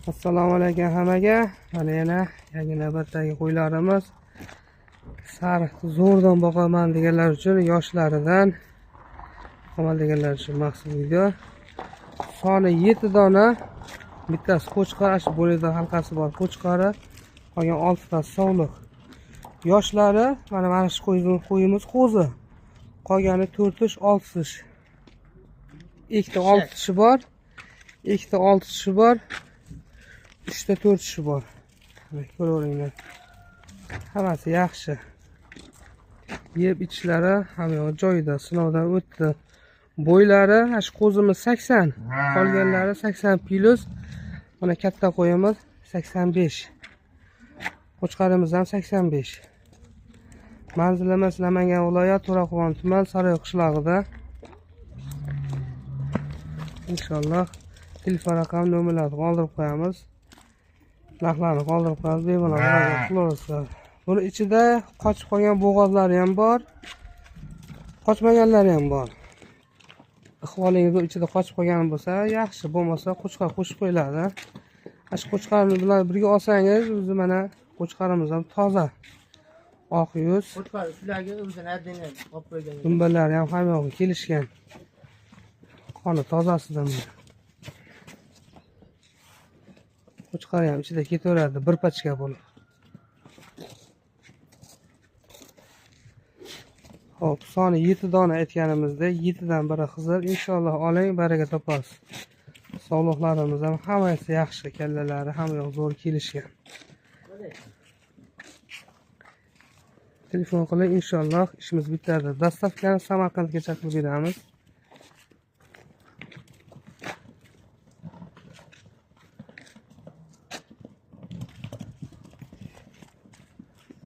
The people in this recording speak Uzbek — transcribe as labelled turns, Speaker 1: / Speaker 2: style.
Speaker 1: Assalomu alaykum hammaga. Mana yana yangi navbatdagi qo'ylarimiz. Sariq zo'rdan boqaman deganlar uchun, yoshlaridan boqaman deganlar uchun maxsus video. Soni 7 dona. Bittasi qo'chqor, shu bo'yida halqasi bor qo'chqori, qolgan 6 tasi sovliq. Yoshlari mana shu qo'yimiz qo'zi. Qolgani 4 tish, 6 tish. Ikkita 6 tishi bor. Ikkita 6 tishi bor. 3 ta 4 tishi bor. Mana ko'raveringlar. Hammasi yaxshi. Yeb ichishlari hamma yo'q joyida, sinovdan o'tdi. Bo'ylari shu qo'zimiz 80, qolganlari 80 plus. Mana katta qo'yimiz 85. Qo'chqorimiz ham 85. Manzilimiz Namangan viloyati, To'raqo'rg'on tuman, Saroy qishlog'ida. Inshaalloh telefon raqam nomerlarini qoldirib qo'yamiz. Narxlarni qoldirib qo'yamiz, bemalol murojaat qilaverasizlar. Buni ichida qochib qolgan bo'g'ozlari ham bor, qochmaganlari ham bor. Ihvolingiz ichida qochib qolgan bo'lsa, yaxshi, bo'lmasa qo'chqor qo'shib qo'yiladi. Shu qo'chqor bilan birga olsangiz, o'zi mana qo'chqorimiz ham toza. Oq yuz.
Speaker 2: Qo'chqor shularga o'zini adini olib qo'ygan.
Speaker 1: Dumbalari ham hamma yog'i kelishgan. Qoni tozasidan. Qo'chqor ham ichida ketaveradi bir pachka bo'lib. Xo'p, soni 7 dona aytganimizda 7 dan biri Xizr. Inshaalloh oling, baraka topasiz. Sog'liqlarimiz ham hammasi yaxshi, kallalari hamma yoq zo'r kelishgan. Telefon qiling, inshaalloh ishimiz bitadi. Dastavkani Samarqandgacha qilib beramiz.